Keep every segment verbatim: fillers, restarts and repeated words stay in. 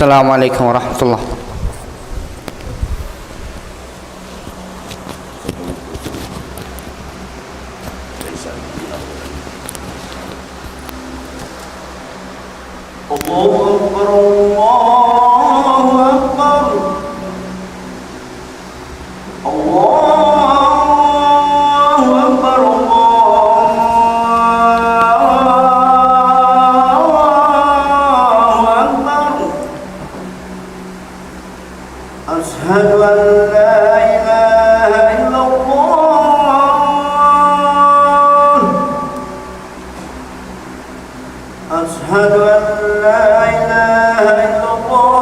السلام عليكم ورحمة الله. الله أكبر، الله أكبر. الله أكبر، الله أكبر. أشهد أن لا إله إلا الله. أشهد أن لا إله إلا الله.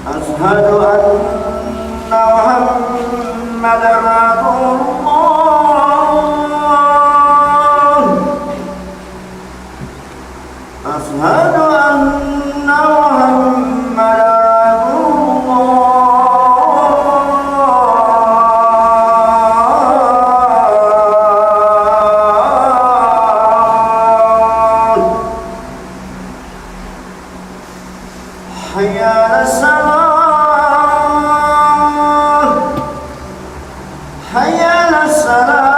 أشهد أن محمدا رسول الله. أشهد أن محمدا رسول الله. حي على الصلاة. حي على الصلاة.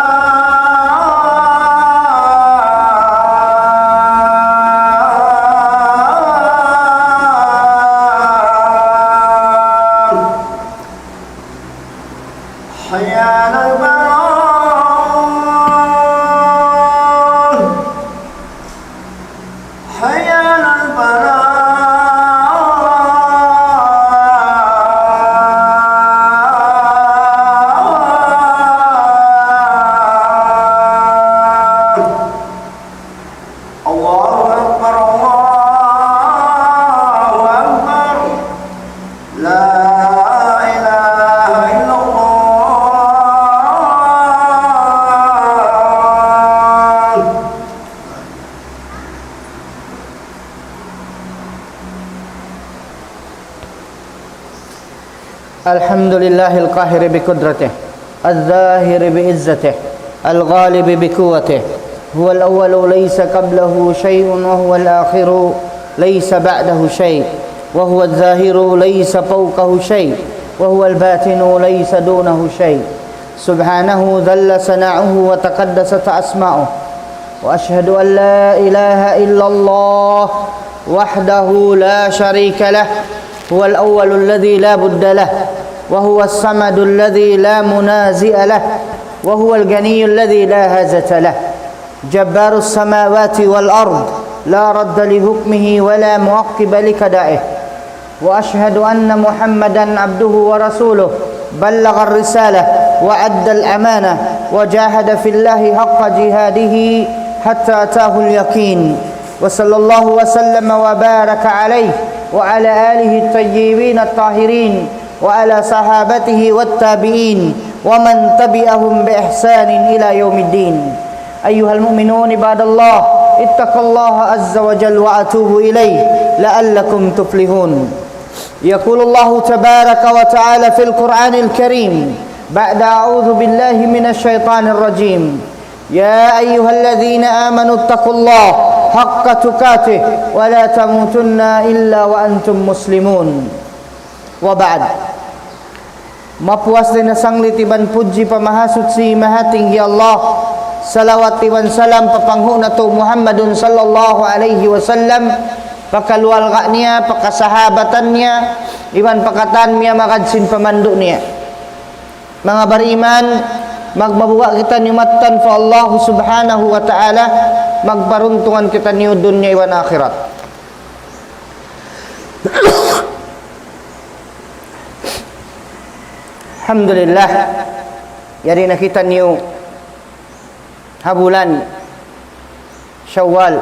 حي على الفلاح. حي على الفلاح. الله أكبر، الله أكبر. لا إله إلا الله. الحمد لله القاهر بقدرته، الظاهر بعزته، الغالب بقوته. هو الأول ليس قبله شيء، وهو الآخر ليس بعده شيء، وهو الظاهر ليس فوقه شيء، وهو الباطن ليس دونه شيء. سبحانه جل ثناؤه وتقدست أسماؤه. وأشهد أن لا إله إلا الله وحده لا شريك له، هو الأول الذي لا بد له، وهو الصمد الذي لا منازع له، وهو الغني الذي لا حاجة له، جبار السماوات والأرض، لا رد لحكمه ولا معقب لقضائه. وأشهد أن محمدا عبده ورسوله، بلغ الرسالة وأدى الأمانة وجاهد في الله حق جهاده حتى أتاه اليقين. وصلى الله وسلم وبارك عليه وعلى آله الطيبين الطاهرين وعلى صحابته والتابعين ومن تبعهم بإحسان إلى يوم الدين. أيها المؤمنون عباد الله، اتقوا الله عز وجل وأتوبوا إليه لعلكم تفلحون. يقول الله تبارك وتعالى في القرآن الكريم بعد أعوذ بالله من الشيطان الرجيم: يا أيها الذين آمنوا اتقوا الله حق تقاته ولا تموتن إلا وأنتم مسلمون. وبعد. Mapuas dayn ha sanglit iban pudji pa Mahasuchi Mahatinggi Allah. Salawat iban salam pa panghu' natu' Muhammadun sallallahu alayhi wasallam, pa kaluarga niya, pa kasahabatan niya, iban pa katan miyamagad sin pamandu' niya. Manga bariman, magmabuga' kitaniyu mattan pa Allah subhanahu wa ta'ala, magparuntungan kitaniyu dunya iban akhirat. Alhamdulillah. Yari na kitaniyu ha bulan Shawwal.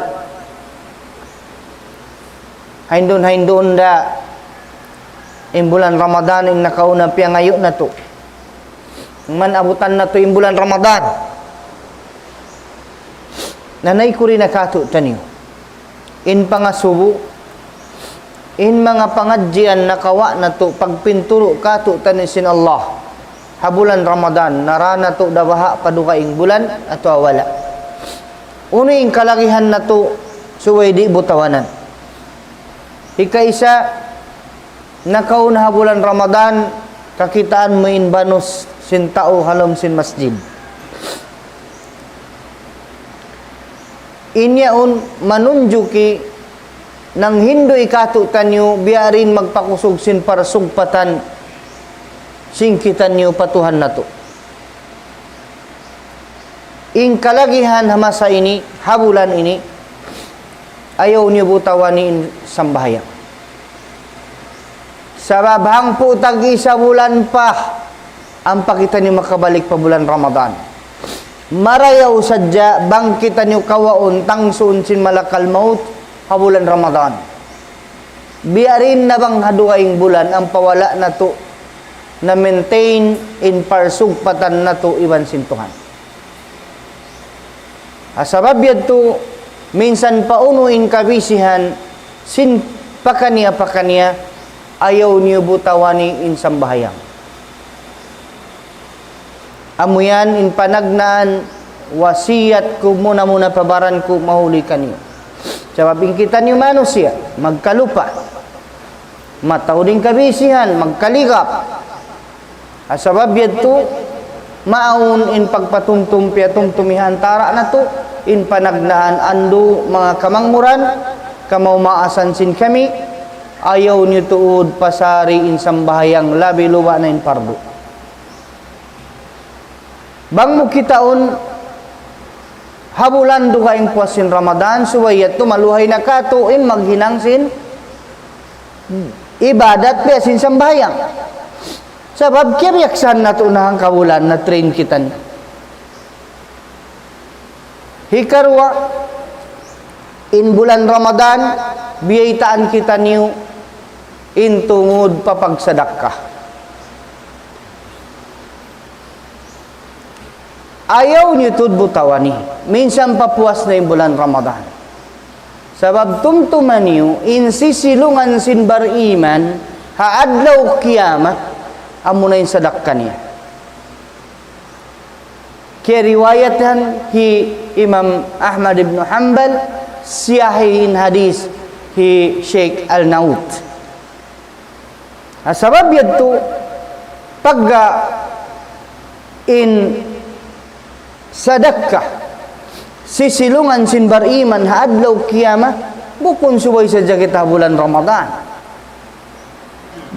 Hainduun-hainduun da in bulan Ramadan in nakauna piyangayu' natu'. Bang man abutan natu' in bulan Ramadan, nanay kuri na katu'taniyu in pangasubu In manga pangadjian nakawa' natu' pagpinturu' katu'taniyu sin Allah ha bulan Ramadan, nara natu' da baha' pa dugaing bulan atawa wala'. Unu in kalagihan natu' subay di' butawanan. Hikaisa, nakauna ha bulan Ramadan, kakitaan mu in banus sin tau ha lawm sin masjid. In yaun manunjuki nanghindu' katu'taniyu biya' diin magpakusug sin parsugpatan sin kitaniyu pa Tuhan natu'. In kalagihan ha masa ini, ha bulan ini, ayaw niyu butawani in sambahayang. Sabab hangpu' tag-isa bulan pa, ampa kitaniyu makabalik pa bulan Ramadan. Marayaw sadja bang kitaniyu kawaun tangsun sin malakal maut ha bulan Ramadan. Biya' diin na bang ha dugaing bulan ampa wala' natu' na-maintain in parsugpatan natu' iban sin Tuhan. Ha sabab yadtu, minsan pa unu in kabisihan sin pakaniya-pakaniya, ayaw niyu butawani in sambahayang. Amu yan in panagnaan wasiyat ku muna-muna pa baran ku mahuli kaniyu. Sabab in kitaniyu manusiya', magkalupa. Mataud in kabisihan, magkaligap. Ha sabab yadtu, maawn in pagpatumtum, piyatumtumi ha antara' natu', in panagnaan andu' manga kamangmuran, kamaas-maasan sin kami, ayaw niyu tuud pasari in sambahayang labi luba' na in pardu. Bang mu kitaun ha bulan dugaing puas sin Ramadan, subay yadtu maluhay na katu' in maghinang sin ibadat biya' sin sambahayang. Sabab kiyabiyaksahan natu' na hangkabulan na-train kitaniyu. Hikaruwa, in bulan Ramadan, biyaytaan kitaniyu in tungud pa pagsadakka. Ayaw niyu tuud butawani, minsan pa puas na in bulan Ramadan. Sabab tumtuma niyu, in sisilungan sin bariman, ha adlaw kiyamat, amuna in sadakka niya. Kiyariwayatan hi Imam Ahmad ibn Hanbal, sahih in hadis hi Sheikh Al-Naut. Ha sabab yadtu, pagga in sadakka, sisilungan sin bariman ha adlaw kiyamat, bukun subay sadja kita bulan Ramadan.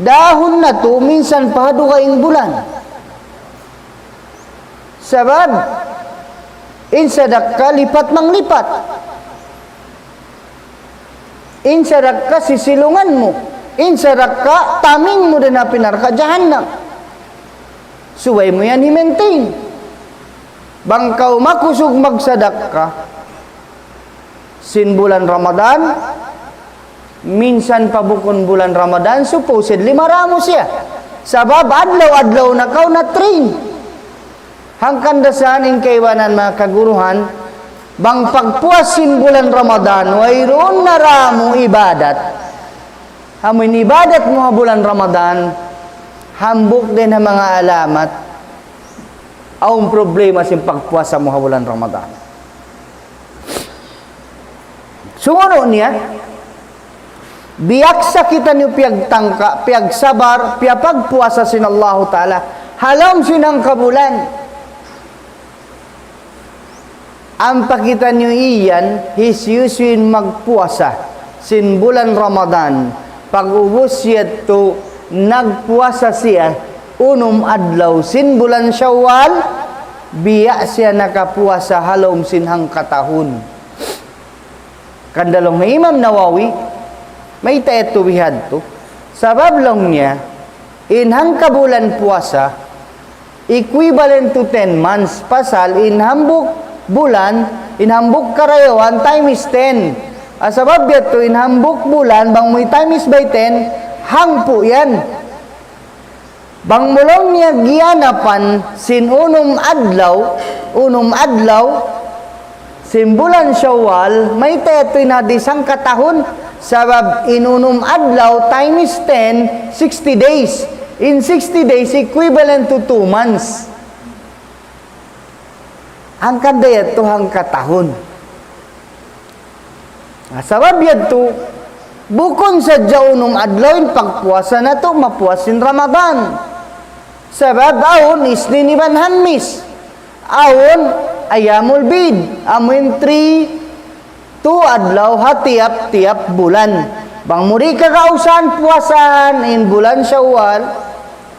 Dahun natu' minsan pa ha dugaing bulan. Sabab, in sadakka lipat manglipat. In sadakka sisilungan mu. In sadakka taming mu dayn ha api narka' jahannam. Subay mu yan i-maintain. Bang kaw makusug magsadakka sin bulan Ramadan, minsan pa bukun bulan Ramadan, supposedly maramu siya. Sabab adlaw-adlaw na kaw na-train. Hangkan da isab in kaibanan manga kaguruhan, bang pagpuas sin bulan Ramadan, wayruun na ramu ibadat. Amu in ibadat mu ha bulan Ramadan, hambuuk dayn ha manga alamat, awn problema sin pagpuasa mu ha bulan Ramadan. Sumunu' niya, biyaksa kitaniyu piyagtangka, piyagsabar, piyapagpuasa sin Allahu Ta'ala, ha lawm sin hangkabulan. Ampa kitaniyu iyan, hisiyu-siyu in magpuasa sin bulan Ramadan, pag'ubus yadtu nagpuasa siya unum adlaw sin bulan Shawwal, biya' siya nakapuasa ha lawm sin hangkatahun. Hangkan da laung hi Imam Nawawi, mayta' yadtu bihadtu? Sabab laung niya, in hangkabulan puasa, equivalent to ten months, pasal in hambuuk bulan, in hambuuk karayawan, time is ten. Ah, sabab yadtu in hambuuk bulan, bang mu i-times by ten, hangpu' yan. Bang mu laung niya giyanapan sin unum adlaw, unum adlaw, Sin bulan Shawwal, mayta' yadtu in hadis hangkatahun, sabab in unum adlaw times ten, sixty days. In sixty days equivalent to two months. Hangkan da yadtu hangkatahun. Na, sabab yadtu, bukun sadja unum adlaw in pagpuasa natu', mapuas sin Ramadan. Sabab awn Isnin iban Hammis. Awn Ayyamul Bid, amuin three, two adlaw ha tiyap-tiyap bulan. Bang mu di' kagausan puasahan in bulan Shawwal,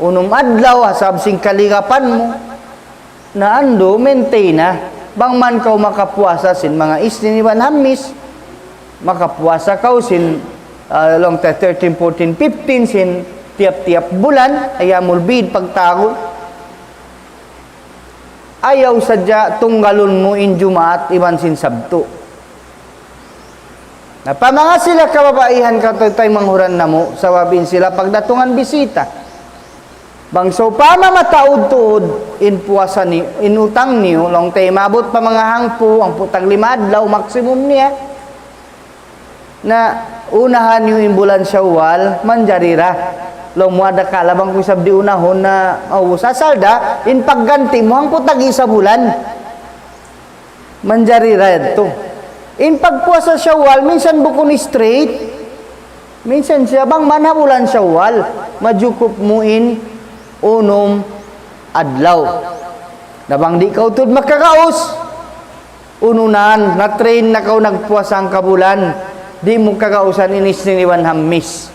unum adlaw ha sabab sin kaligapan mu. Na andu', maintain na. Bang man kaw makapuasa sin manga Isnin iban Hammis, makapuasa kaw sin, ah, laung ta thirteen, fourteen, fifteen sin tiyap-tiyap bulan, Ayyamul Bid pagtawagun. Ayaw sadja tunggalun mu in Jumaat iban sin Sabtu. Na, pa manga sila kababaihan kataw-taymanghuran namu', sabab in sila pagdatungan bisita. Bang sawpama mataud-tuud in puasa ni, in utang niyu, laung ta maabut pa manga hangpu', hangpu' tag lima adlaw, maximum niya. Na, unahan niyu in bulan Shawwal, manjari ra. Laung mu adakala bang ku isab di' unahun na, oh, sasal da, in pagganti' mu hangpu' tag-isa bulan. Manjari ra yadtu. In pagpuasa Shawwal, minsan bukun straight, minsan siya bang man ha bulan Shawwal, majukup mu in unum adlaw. Na bang di' kaw tuud makagaus, unu na, na-train na kaw nagpuasa hangka bulan, di' mu kagausan in Isnin iban Hammis.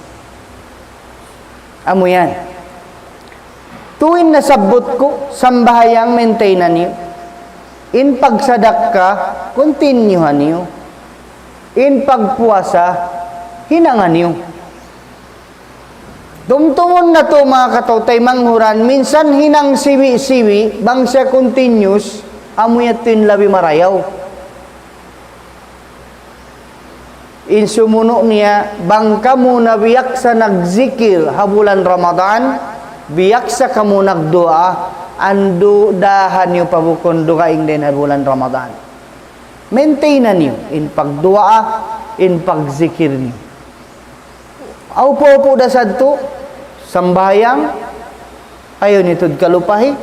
Amu yan. Tuud in nasabbut ku, sambahayang maintain na niyu. In pagsadakka, continue ha niyu. In pagpuasa, hinang ha niyu. Tumtumun natu' manga kataw-taymanghuran, minsan hinang siwi-siwi, bang siya continuous, amu yadtu in labi marayaw. In sumunu' niya, bang kamu na biyaksa nagzikir ha bulan Ramadan, biyaksa kamu nagduwaa, andu' daahan niyu pa bukun dugaing dayn ha bulan Ramadan. Maintain na niyu, in pagduwaa, in pagzikir niyu. Upu'-upu' da sadtu, sambahayang, ayaw niyu tuud kalupahi,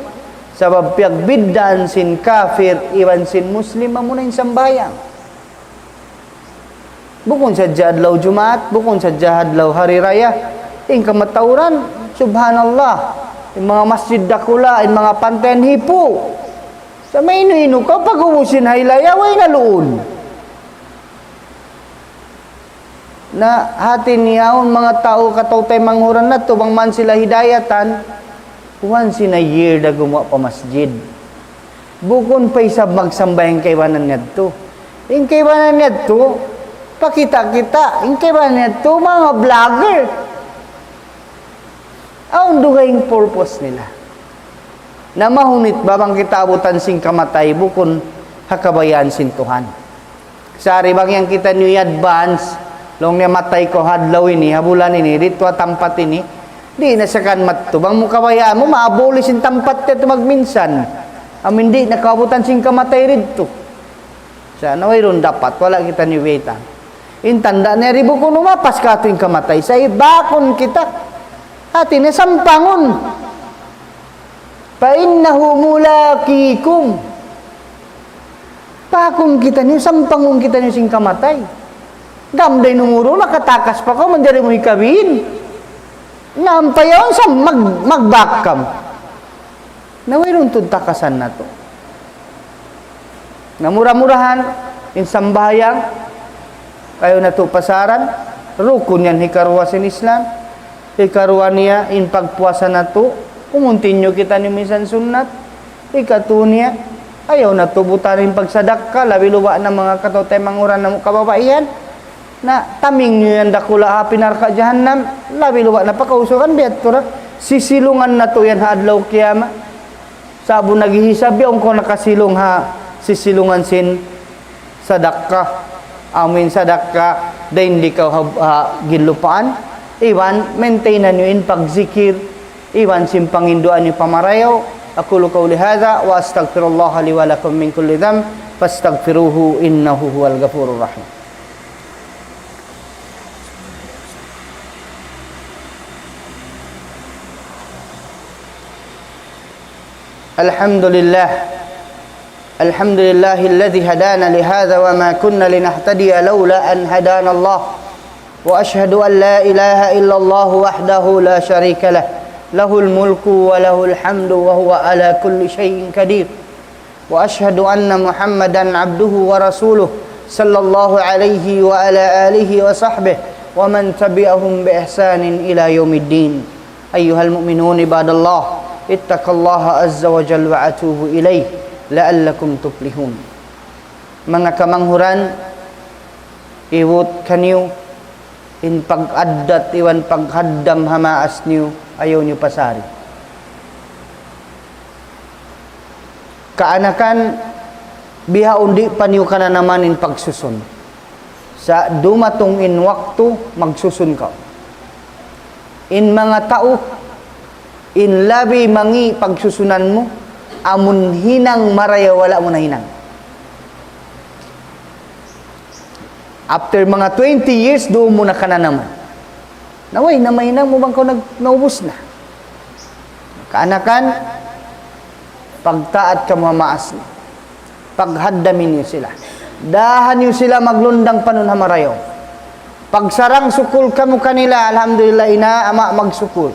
sabab piyagbiddaan sin kafir iban sin Muslim, amuna in sambahayang. Bukun sadja adlaw Jumaat, bukun sadja adlaw hari raya. In kamatauran, subhanallah. In manga masjid dakula', in manga pantayan hipu'. Sa' mainu-inu kaw pag-ubus sin haylaya, way na luun. Na hati niya awn manga tau kataw-taymanghuran natu', bang man sila hidayatan, once in a year da gumuwa' pa masjid. Bukun pa isab magsambahayang kaibanan yadtu. In kaibanan yadtu, pakita'-kita'. In kaibanan yadtu, manga vlogger. Awn dugaing purpose nila. Na mahunit ba bang kita abutan sin kamatay bukun ha kabayaan sin Tuhan. Sari bang yan kitaniyu i-advance, laung niya matay kaw ha adlaw ini, ha bulan ini, didtu ha tampat ini, di' na siya kan madtu. Bang mu kabayaan mu, maabulus in tampat yadtu magminsan. Amu in di' na kaw abutan sin kamatay didtu. Sa' na wayruun dapat, wala' kitaniyu biyaytaan. In tanda' niya di' bukun umapas katu' in kamatay. Sa' ibakun kita. Hati niya sampangun. فإنه ملاقيكم. Pakun kitaniyu, sampangun kitaniyu sin kamatay. Gam da in umur mu, makatakas pa kaw, manjari mu hikabin. Na ampa yaun sa' mag-, magbak kamu. Na wayruun tuud takasan natu'. Na mura-murahan, in sambahayang, ayaw natu' pasaran, rukun yan hikaruwa sin Islam. Hikaruwa niya, in pagpuasa natu', kumuntinyu kitaniyu minsan sunnat. Hikatu niya, ayaw natu' butaan in pagsadakka, labi luba' na manga kataw-taymanghuran namu' kababaihan. Na taming niyu yan dakula' ha api narka' jahannam, labi luba' na pakausugan biya' tu ra. Sisilungan natu' yan ha adlaw kiyamat. Sa'bu naghihisab yaun kaw nakasilung ha sisilungan sin sadakka. Amu in sadakka, dayn di kaw ha, ha ginlupaan. Iban, maintain niyu in pagzikir. Iban sin panginduan niyu pamarayaw. أقول قولي هذا وأستغفر الله لي ولكم من كل ذنب. فاستغفروه إنه هو الغفور الرحيم. الحمد لله. الحمد لله الذي هدانا لهذا وما كنا لنهتدي لولا أن هدانا الله. وأشهد أن لا إله إلا الله وحده لا شريك له، له الملك وله الحمد وهو على كل شيء قدير. وأشهد أن محمدا عبده ورسوله، صلى الله عليه وعلى آله وصحبه ومن تبعهم بإحسان إلى يوم الدين. أيها المؤمنون عباد الله، اتقوا الله عز وجل وأتوبوا إليه لعلكم تفلحون. Manga kamanghuran, iwut kaniyu in pag-addat iban paghaddam ha maas niyu, ayaw niyu pasari. Kaanakan, bihaun di' pa niyu kananaman in pagsusun. Sa' dumatung in waktu, magsusun kaw. In manga tau, in labi mangi' pagsusunan mu, amun hinang marayaw wala' mu nahinang. After manga twenty years, duun mu na kananaman. Na way na mahinang mu bang kaw nag-, naubus na. Kaanakan, pagtaat kamu ha maas niyu. Paghaddami niyu sila. Daaha niyu sila maglundang panun ha marayaw. Pagsarang-sukul kamu kanila, alhamdulillah, ina', ama', magsukul.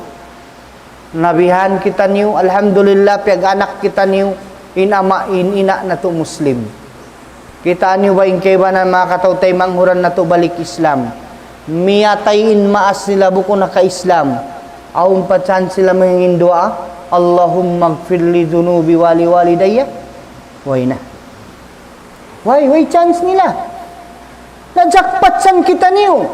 Nabihan kitaniyu, alhamdulillah, piyag-anak kitaniyu, in ama', in ina' natu' Muslim. Kitaa niyu ba in kaibanan manga kataw-taymanghuran natu' balik Islam? Miyatay in maas nila bukun naka-Islam. Awn pa chance sila mangin duwaa, اللهم اغفر لي ذنوبي ولوالدي. Way na. Way, way chance nila. Na-jackpot san kitaniyu.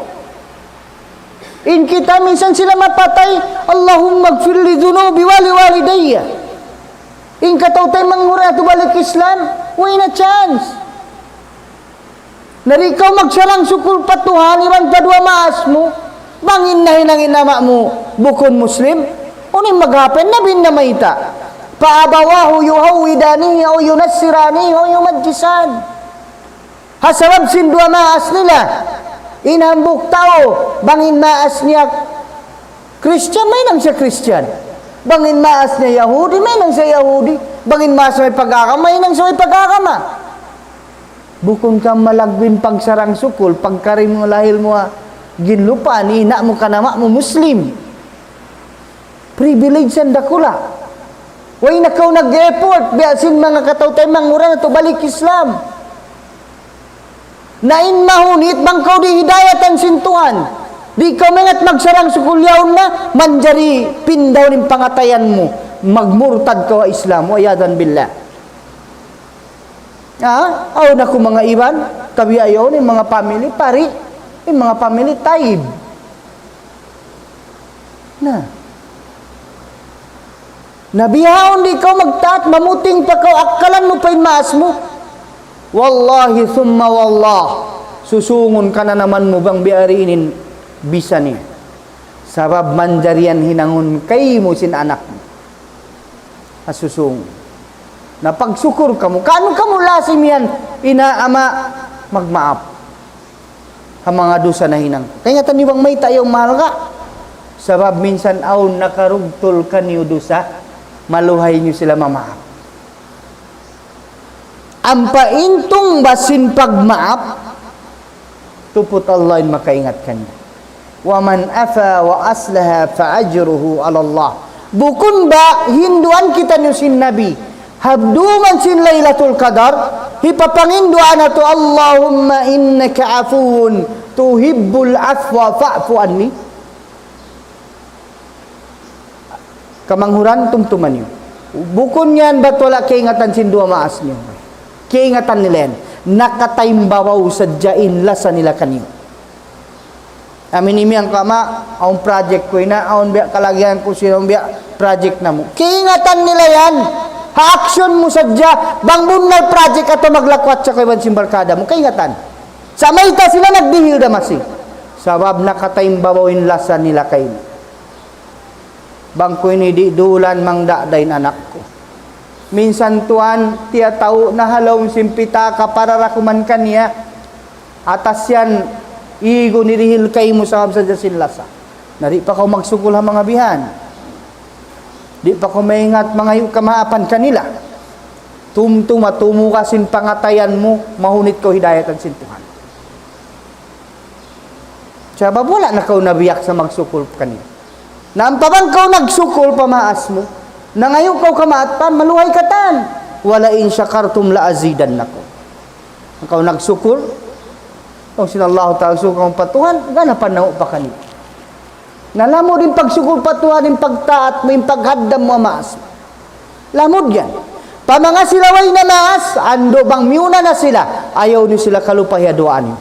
In kita minsan sila mapatay, اللهم اغفر لي ذنوبي ولوالدي. In kataw-taymanghuran natu' balik Islam, way na chance. Na di' kaw magsarang-sukul pa Tuhan, iban pa duwa maas mu, bang in nahinang in ama' mu bukun Muslim, unu in mag-happen? Nabi in namayta', فأبواه يهودانه أو ينصرانه أو يمجسانه. Ha sabab sin duwa maas nila, in hambuuk tau, bang in maas niya Christian, mahinang siya Christian. Bang in maas niya Yahudi, mahinang siya Yahudi. Bang in maas niya pag-agama, mahinang siya pag-agama. Bukun ka malaggu' in pagsarang-sukul, pagkari mu lahil mu ha ginlupaan, ina' mu kan ama' mu Muslim. Privilege yan dakula'. Way na kaw nag-effort, biya' sin manga kataw-taymanghuran natu' balik Islam. Na in mahunit bang kaw di' hidayatan sin Tuhan. Di' kaw maingat magsarang-sukul yaun na, manjari pindaun in pangatayan mu, magmurtad kaw ha Islam, وعياذا بالله. Ha? Awn aku manga iban, tabiya' yaun in manga family, pari, in manga family, taib. Na. Na bihaun di' kaw magtaat, mamuting pa kaw, akkalan mu pa in maas mu. Wallahi thumma wallah, susungun kananaman mu bang biya' diin in bisa niya. Sabab manjari yan hinangun kaymu sin anak mu. Ha susungun. Na pagsukur kamu, kaunu kamu lasim yan, ina', ama', magmaap ha manga dusa nahinang. Kaingatan niyu bang mayta' yan mahalga'? Sabab minsan awn nakarugtul kaniyu dusa, maluhay niyu sila mamaap. Ampa in tungbas sin pagmaap, tuput Allah in makaingat kaniya. ومن عفا وأصلح فأجره على الله. Bukun ba hinduan kitaniyu sin Nabi, ha duman sin Laylatul Qadar, hipapanginduan natu', اللهم إنك عفو تحب العفو فاعف عني. Kamanghuran, tumtuma niyu. Bukun yan bat wala' kaingatan sin duwa maas niyu. Kaingatan nila yan. Nakataimbabaw sadja in lasa nila kaniyu. Amu ini miyang kama, awn project ku ina', awn biya' kalagihan ku sin, awn biya' project namu'. Kaingatan nila yan. Ha action mu sadja, bang bunnal project atawa maglakwatsa kaw iban sin barkada mu. Kaingatan. Sa' mayta' sila nagdihil da masi. Sabab nakataimbabaw in lasa nila kaymu. Bang ku ini di' dulan mangda'da in anak ku. Minsan tuwan, tiyatau' na ha lawm sin pitaka para dakuman kaniya. Atas yan, igu nirihil kaymu sabab sadja sin lasa. Na di' pa kaw magsukul ha manga bihan. Di' pa kaw maingat mangayu' kamaapan kanila. Tumtuma, tumuga sin pangatayan mu, mahunit kaw hidayatan sin Tuhan. Sabab wala' na kaw nabiyak sa magsukul kanila. Na ampa bang kaw nagsukul pa maas mu, nangayu' kaw kamaat pa, maluhay katan. وَلَئِن شَكَرْتُمْ لَأَزِيدَنَّكُمْ. Bang kaw nagsukul, laung sin Allahu Ta'ala, sukul kamu pa Tuhan, ganapan namu' pa kaniya. Na lamud in pagsukul pa Tuhan, in pagtaat mu, in paghaddam mu ha maas. Lamud yan. Pa manga sila way na maas, andu' bang miyuna na sila, ayaw niyu sila kalupahi ha duwaa niyu.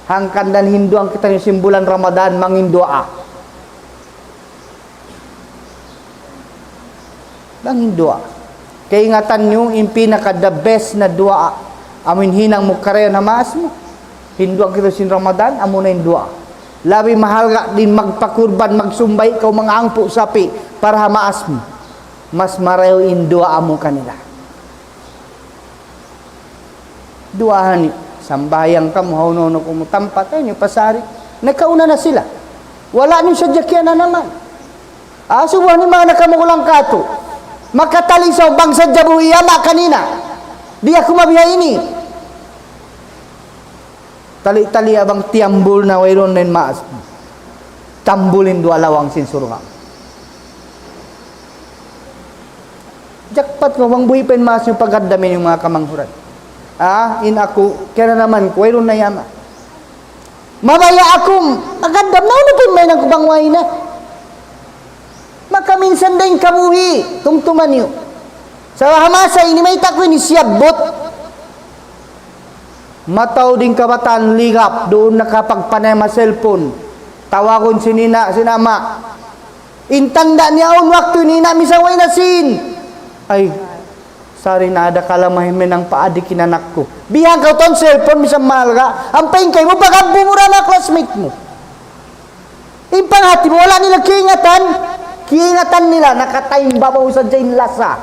Hangkan da hinduan kitaniyu sin bulan Ramadan, mangin duwaa. Mangin duwaa. Kaingatan niyu, in pinaka the best na duwaa. Amu in hinang mu karayawan ha maas mu. Hinduan kitaniyu sin Ramadan, amuna in duwaa. Labi mahalga' dayn magpakurban, magsumbay' kaw manga hangpu' sapi' para ha maas mu. Mas marayaw in duwaa mu kanila. Duwaahan niyu, sambahayang kamu, ha unu-unu kamu tampat, ayaw niyu pasari. Nakauna na sila. Wala' niyu sadja kiyananaman. Asubuhun in manga nakamukulang katu'. Makatalisaw bang sadja buhi' ama' kanila. Di' aku mabiya' ini. Tali-tali bang tiyambul na wayruun na in maas. Tambul in duwa lawang sin surga'. Jackpot kaw bang buhi' pa in maas niyu paghaddam niyu manga kamanghuran. Ah, in aku, kiyananaman ku, wayruun na yama. Mabaya' aku, maghaddam na, unu pa in mahinang ku bang way na. Makaminsan da in kabuhi', tumtuma niyu. Sa' ha masa ini mayta' ku ini siyabbut. Mataud in kabataan ligap, duun nakapagpanayam ha cellphone. Tawagun sin ina', sin ama'. In tanda' niya awn waktu ini ina' misan way na sīn. Ay, sari na ada kalamahan mahinang pa adik in anak ku. Bihan kaw tuud cellphone misan mahalga'. Ampa in kaymu pag-abbu mu ra na classmate mu. In panghati mu, wala' nila kiyaingatan. Kiyaingatan nila, nakataimbabaw sadja in lasa.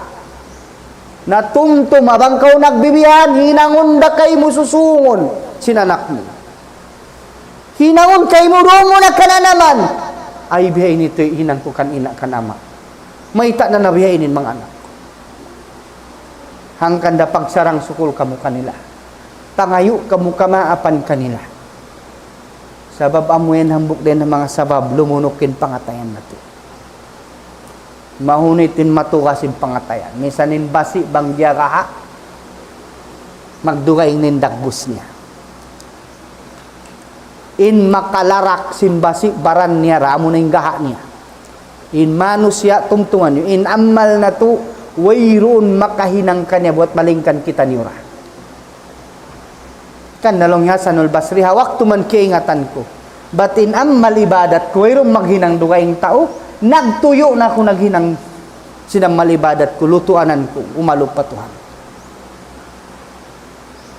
Na tumtuma bang kaw nagbibihan, hinangun da kaymu susūngun sin anak mu. Hinangun kaymu duun mu na kananaman. Ay, biya' ini tuud hinang ku kan ina' kan ama'. Mayta' na na biya' ini in manga anak ku. Hangkan da pagsarang-sukul kamu kanila. Pangayu' kamu kamaapan kanila. Sabab amu yan hambuuk dayn ha manga sabab lumunuk in pangatayan natu'. Mahunit in matugas in pangatayan. Misan in basi' bang diyagaha', magdugaing na in dagbus niya. In makalarak sin basi' baran niya ra, amu na in gaha' niya. In manusiya' tumtuma niyu, in amal natu', wayruun makahinang kaniya buwat malaingkan kitaniyu ra. Kan laung hi Hasanul Basri, ha waktu man kiyaingatan ku. Bat in amal ibadat ku, wayruun maghinang dugaing tau, nagtuyu' na aku naghinang sin amal ibadat ku, lutuanan ku, umalup pa Tuhan.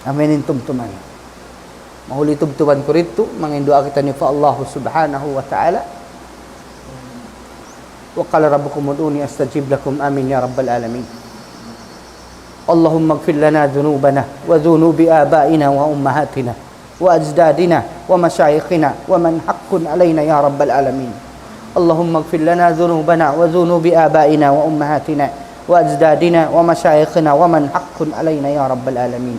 Amin in tumtuman. Mahuli tubtuban ku didtu, mangin duwaa kitaniyu pa Allah Subhanahu wa Ta'ala. وقال ربكم ادعوني أستجب لكم. آمين يا رب العالمين. اللهم اغفر لنا ذنوبنا وذنوب آبائنا وأمهاتنا وأجدادنا ومشايخنا ومن حق علينا يا رب العالمين. اللهم اغفر لنا ذنوبنا وذنوب آبائنا وأمهاتنا وأجدادنا ومشايخنا ومن حق علينا يا رب العالمين.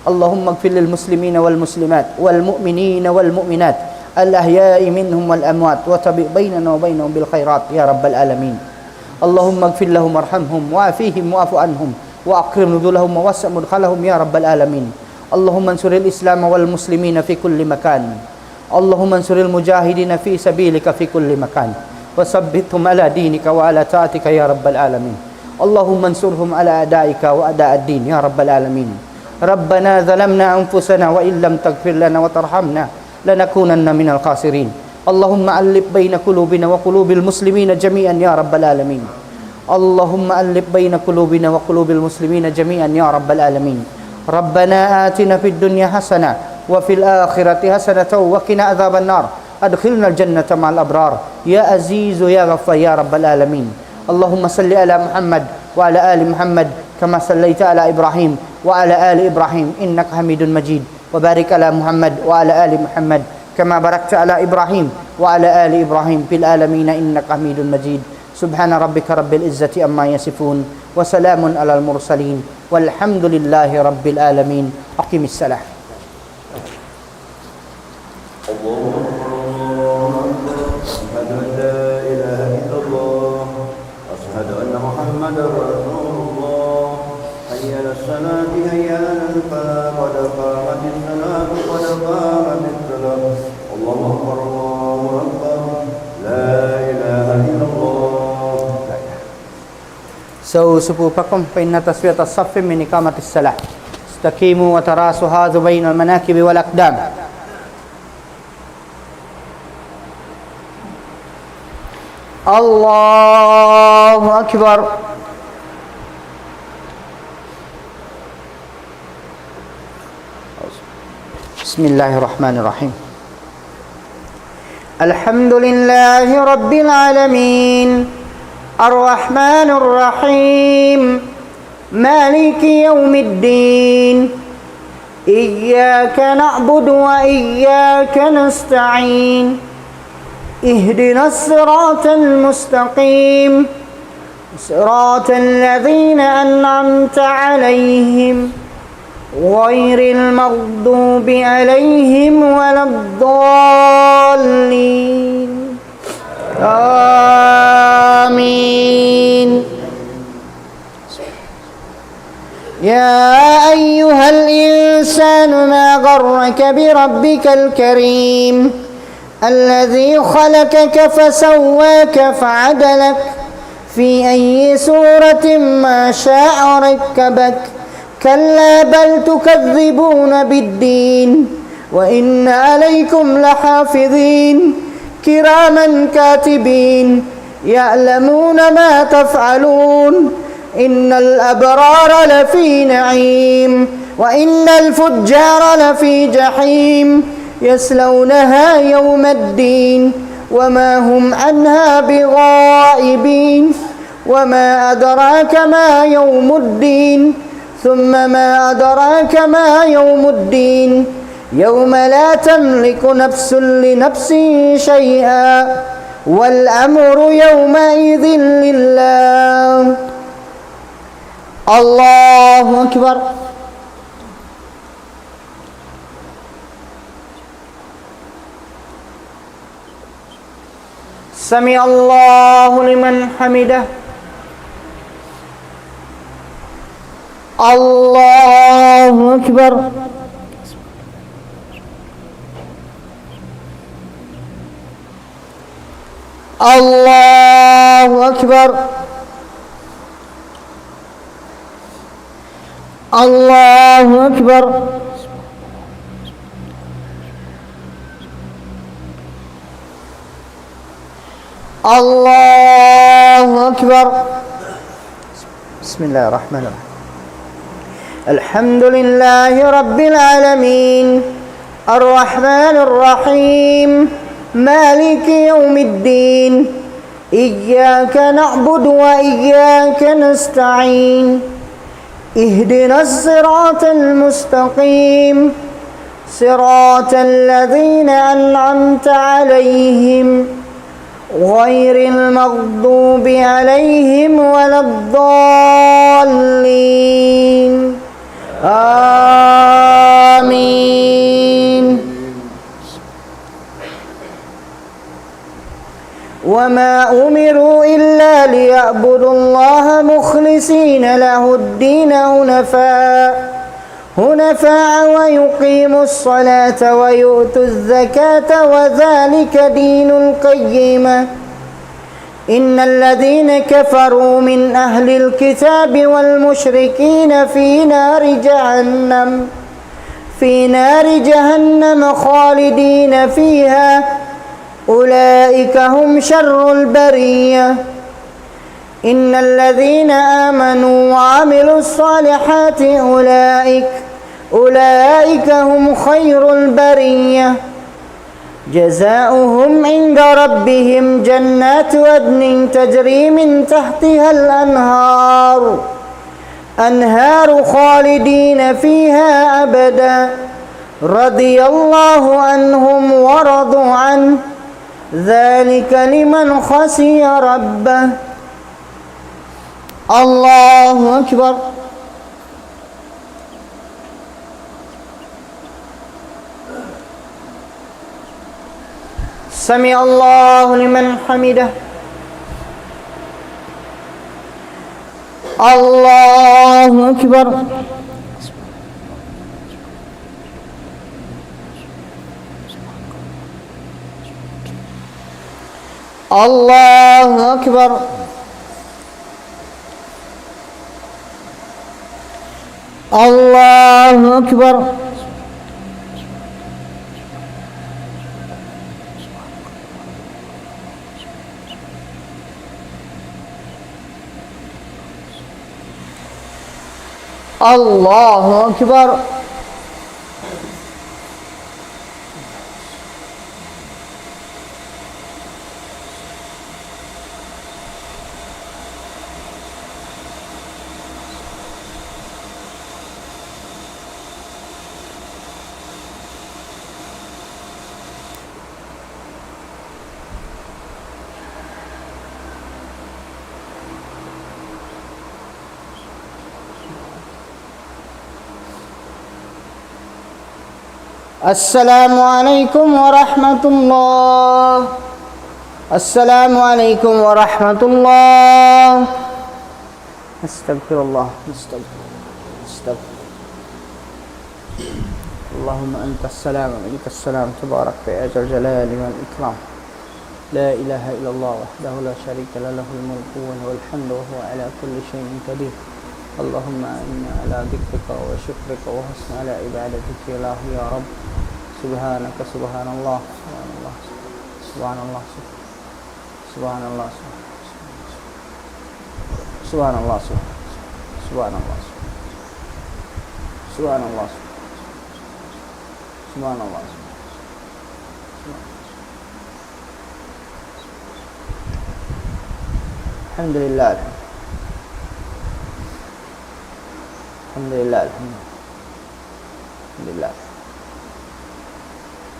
اللهم اغفر للمسلمين والمسلمات والمؤمنين والمؤمنات الأحياء منهم والأموات وتابع بيننا وبينهم بالخيرات يا رب العالمين. اللهم اغفر لهم وارحمهم وعافهم واعف عنهم وأكرم نزلهم ووسع مدخلهم يا رب العالمين. اللهم انصر الإسلام والمسلمين في كل مكان. اللهم انصر المجاهدين في سبيلك في كل مكان. وثبتهم على دينك وعلى طاعتك يا رب العالمين. اللهم انصرهم على أعدائك وأعداء الدين يا رب العالمين. ربنا ظلمنا أنفسنا وإن لم تغفر لنا وترحمنا لنكونن من الخاسرين. اللهم ألف بين قلوبنا وقلوب المسلمين جميعا يا رب العالمين. اللهم ألف بين قلوبنا وقلوب المسلمين جميعا يا رب العالمين. ربنا آتنا في الدنيا حسنة وفي الآخرة حسنة وقنا عذاب النار. أدخلنا الجنة مع الأبرار. يا عزيز يا غفار يا رب العالمين. اللهم صل على محمد وعلى آل محمد كما صليت على إبراهيم وعلى آل إبراهيم إنك حميد مجيد، وبارك على محمد وعلى آل محمد كما باركت على إبراهيم وعلى آل إبراهيم في العالمين إنك حميد مجيد. سبحان ربك رب العزة عما يصفون، وسلام على المرسلين، والحمد لله رب العالمين. أقم الصلاة. الله أكبر، الله أكبر. أشهد أن لا إله إلا الله. أشهد أن محمدا رسول الله. حي على الصلاة، حي على الفلاح. قد قامت الصلاة، قد قامت الصلاة. الله أكبر، الله أكبر. لا إله إلا الله. So, صفوفكم، فإن تسوية الصف من إقامة الصلاة. استقيموا وتراصوا، حاذوا بين المناكب والأقدام. الله أكبر. بسم الله الرحمن الرحيم. الحمد لله رب العالمين. الرحمن الرحيم. مالك يوم الدين. إياك نعبد وإياك نستعين. اهدنا الصراط المستقيم. صراط الذين أنعمت عليهم غير المغضوب عليهم ولا الضالين. آمين. يا أيها الإنسان ما غرك بربك الكريم الذي خلقك فسواك فعدلك في أي صورة ما شاء ركبك. كلا بل تكذبون بالدين وإن عليكم لحافظين كراما كاتبين يعلمون ما تفعلون. إن الأبرار لفي نعيم وإن الفجار لفي جحيم يصلونها يوم الدين وما هم عنها بغائبين. وما أدراك ما يوم الدين. ثم ما أدراك ما يوم الدين. يوم لا تملك نفس لنفس شيئا والأمر يومئذ لله. الله أكبر. سمع الله لمن حمده. الله أكبر. الله أكبر. الله أكبر. الله أكبر. بسم الله الرحمن الرحيم. الحمد لله رب العالمين. الرحمن الرحيم. مالك يوم الدين. إياك نعبد وإياك نستعين. اهدنا الصراط المستقيم. صراط الذين أنعمت عليهم غير المغضوب عليهم ولا الضالين. آمين. وما أمروا إلا ليعبدوا الله مخلصين له الدين حنفاء، حنفاء ويقيموا الصلاة ويؤتوا الزكاة وذلك دين القيمة. إن الذين كفروا من أهل الكتاب والمشركين في نار جهنم، في نار جهنم خالدين فيها، أولئك هم شر البرية. إن الذين آمنوا وعملوا الصالحات أولئك، أولئك هم خير البرية. جزاؤهم عند ربهم جنات عدن تجري من تحتها الأنهار، أنهار خالدين فيها أبدا رضي الله عنهم ورضوا عنه ذلك لمن خشي ربه. الله أكبر. سمع الله لمن حمده. الله أكبر. الله أكبر. الله أكبر. الله أكبر. السلام عليكم ورحمة الله. السلام عليكم ورحمة الله. أستغفر الله. أستغفر الله. أستغفر الله. اللهم أنت السلام ومنك السلام، تباركت يا ذا الجلال والإكرام. لا إله إلا الله وحده لا شريك له، له الملك وله الحمد وهو على كل شيء قدير. اللهم أعنا على ذكرك وشكرك وحسن على عبادتك يا الله يا رب. سبحانك، سبحان الله، سبحان الله، سبحان الله، سبحان الله، سبحان الله، سبحان الله، سبحان الله، سبحان الله، سبحان الله، سبحان الله، سبحان الله، سبحان الله. الحمد لله. الحمد لله. الحمد لله. الحمد لله.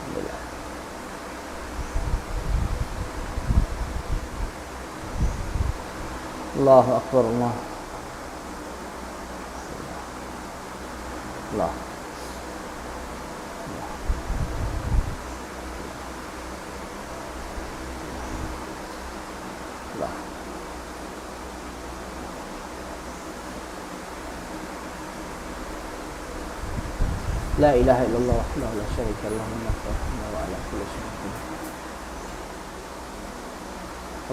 الحمد لله. الله أكبر، الله. الله. الله. لا إله إلا الله وحده لا شريك له، له الملك وله الحمد وهو على كل شيء قدير.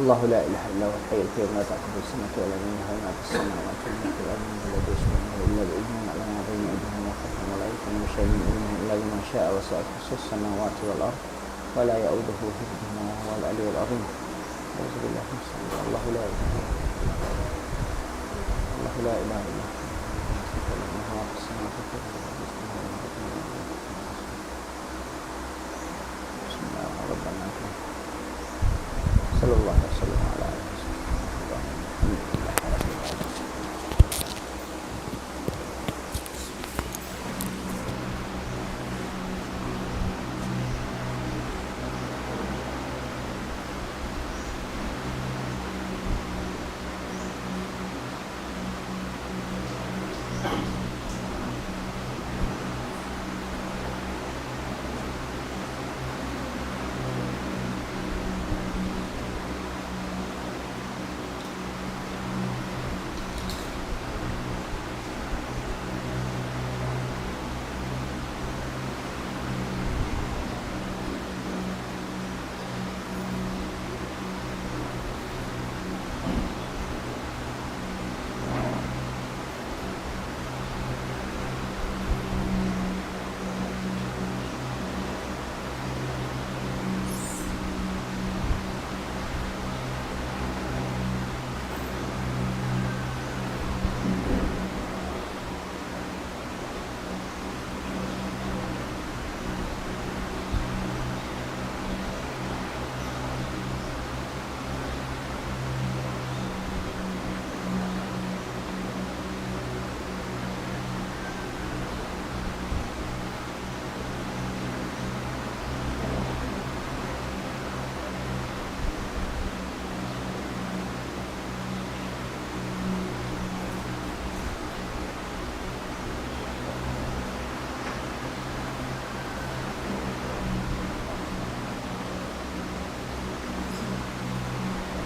الله لا إله إلا هو الحي القيوم لا تأخذه سنة ولا نوم له ما في السماوات وما في الأرض من ذا الذي يشفع عنده إلا بإذنه يعلم ما بين أيديهم وما خلفهم ولا يحيطون بشيء من علمه إلا بما شاء وسع كرسيه السماوات والأرض ولا يؤوده حفظهما وهو العلي العظيم. أعوذ بالله من الشيطان. الله لا إله إلا هو. الله لا إله إلا هو.